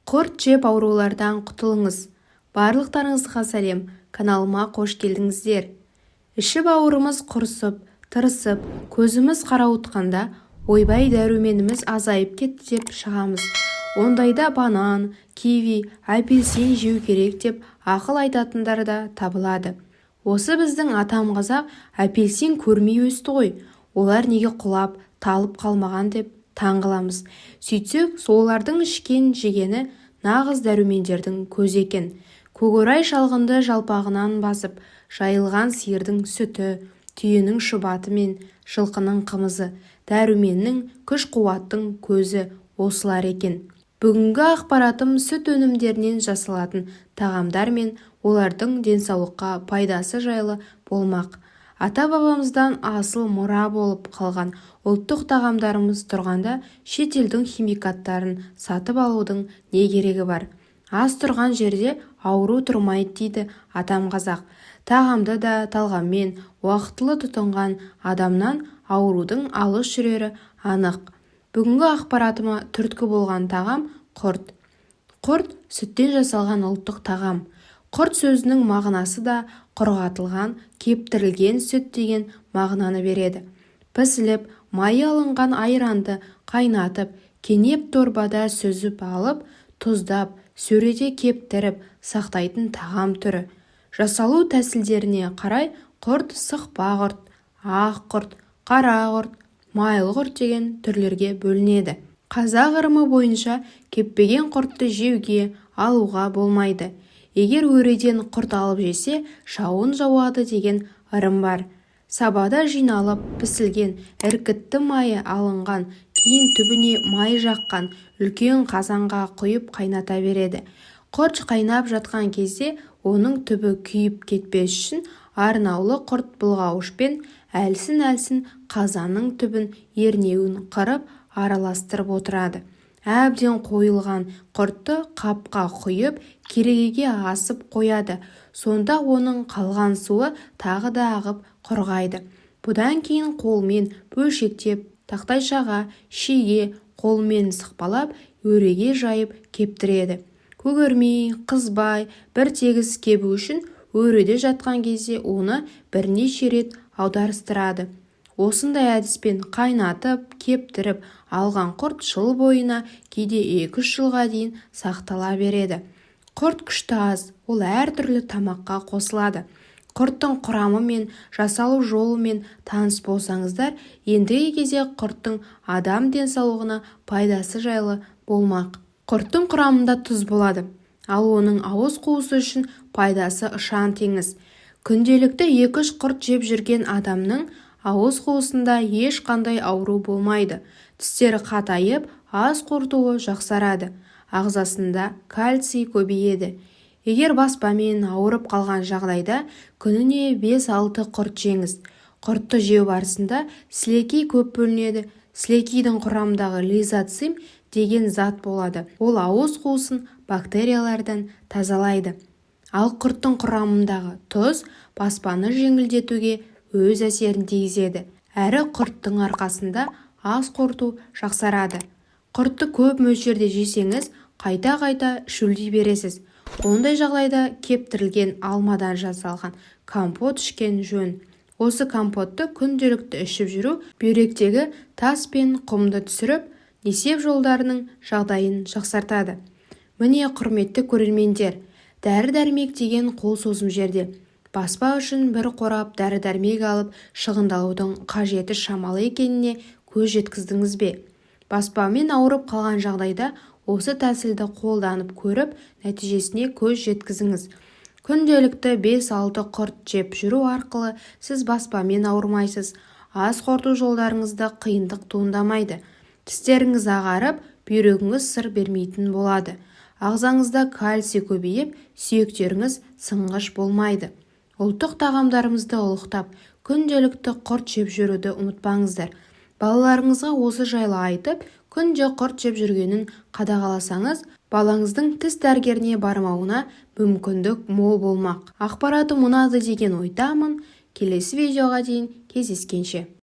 Құрт жеп аурулардан құтылыңыз. Барлықтарыңызға сәлем, каналыма қош келдіңіздер. Іші-бауырымыз құрысып, тырысып, көзіміз қарауытқанда, ойбай, дәруменіміз азайып кетті деп шығамыз. Ондайда банан, киви, апельсин жеу керек деп ақыл айтатындар да табылады. Осы біздің атам қазақ апельсин көрмей өсті ғой, олар неге құлап, талып қалмаған деп таң қаламыз. Сөйтсек, олардың ішкен жегені нағыз дәрумендердің көзі екен. Көкорай шалғынды жалпағынан басып, жайылған сиырдың сүті, түйенің шұбаты мен жылқының қымызы, дәруменнің, күш-қуаттың көзі осылар екен. Бүгінгі ақпаратым сүт өнімдерінен жасалатын тағамдар мен олардың денсаулыққа пайдасы жайлы болмақ. Ата-бабамыздан асыл мұра болып қалған ұлттық тағамдарымыз тұрғанда шетелдің химикаттарын сатып алудың не керегі бар? Ас тұрған жерде ауру тұрмайды дейді атам қазақ. Тағамды да талғаммен, уақытылы тұтынған адамнан аурудың алыс жүрері анық. Бүгінгі ақпаратыма түрткі болған тағам құрт. Құрт сүттен жасалған ұлттық тағам. Құрт сөзінің мағынасы да құрғатылған, кептірілген сүт деген мағынаны береді. Пісіліп, майы алынған айранды қайнатып, кенеп дорбада сүзіп алып, тұздап, сөреде кептіріп сақтайтын тағам түрі. Жасалу тәсілдеріне қарай құрт сықпа құрт, ақ құрт, қара құрт, майлы құрт деген түрлерге бөлінеді. Қазақ ырымы бойынша кеппеген құртты жеуге, алуға болмайды. Егер өреден құрт алып жесе, жауын жауады деген ырым бар. Сабада жиналып, пісілген, іркітті майы алынған, кейін түбіне май жаққан үлкен қазанға құйып қайната береді. Құрт қайнап жатқан кезде оның түбі күйіп кетпес үшін арнаулы құрт былғауышпен әлсін-әлсін қазанның түбін ернеуін қырып араластырып отырады. Әбден қойылған құртты қапқа құйып, керегеге асып қояды. Сонда оның қалған суы тағы да ағып құрғайды. Бұдан кейін қолмен бөлшектеп, тақтайшаға, шиге қолмен сықпалап, өреге жайып кептіреді. Көгермей, қызбай, бір тегіс кебу үшін өреде жатқан кезде оны бірнеше рет аударыстырады. Осындай әдіспен қайнатып, кептіріп алған құрт жыл бойына, кейде 2-3 жылға дейін сақтала береді. Құрт күшті ас, ол әртүрлі тамаққа қосылады. Құрттың құрамы мен жасалу жолымен таныс болсаңыздар, ендігі кезек құрттың адам денсаулығына пайдасы жайлы болмақ. Құрттың құрамында тұз болады, ал оның ауыз қуысы үшін пайдасы ұшан теңіз. Күнделікті 2-3 құрт жеп жүрген адамның ауыз қуысында ешқандай ауру болмайды. Тістері қатайып, ас қорытуы жақсарады. Ағзасында кальций көбейеді. Егер баспамен ауырып қалған жағдайда күніне 5-6 құрт жеңіз. Құртты жеу барысында сілекей көп бөлінеді. Сілекейдің құрамындағы лизоцим деген зат болады. Ол ауыз қуысын бактериялардан тазалайды. Ал құрттың құрамындағы тұз баспаны жеңілдетуге өз әсерін тигізеді. Әрі құрттың арқасында ас қорыту жақсарады. Құртты көп мөлшерде жесеңіз, қайта-қайта шөлдей бересіз. Ондай жағдайда кептірілген алмадан жасалған компот ішкен жөн. Осы компотты күнделікті ішіп жүру бүйректегі тас пен құмды түсіріп, несеп жолдарының жағдайын жақсартады. Міне, құрметті көрермендер, дәрі-дәрмек деген қол созым жерде. Баспа үшін бір қорап дәрі-дәрмек алып шығындалудың қажеті шамалы екеніне көз жеткіздіңіз бе? Баспамен ауырып қалған жағдайда осы тәсілді қолданып көріп, нәтижесіне көз жеткізіңіз. Күнделікті 5-6 құрт жеп жүру арқылы сіз баспамен ауырмайсыз, ас қорыту жолдарыңызда қиындық туындамайды. Тістеріңіз ағарып, бүйрегіңіз сыр бермейтін болады. Ағзаңызда кальций көбейіп, сүйектеріңіз сынғыш болмайды. Ұлттық тағамдарымызды ұлықтап, күнделікті құрт жеп жүруді ұмытпаңыздар. Балаларыңызға осы жайлы айтып, күнде құрт жеп жүргенін қадағаласаңыз, балаңыздың тіс дәрігеріне бармауына мүмкіндік мол болмақ. Ақпаратым ұнады деген ойдамын. Келесі видеоға дейін кездескенше.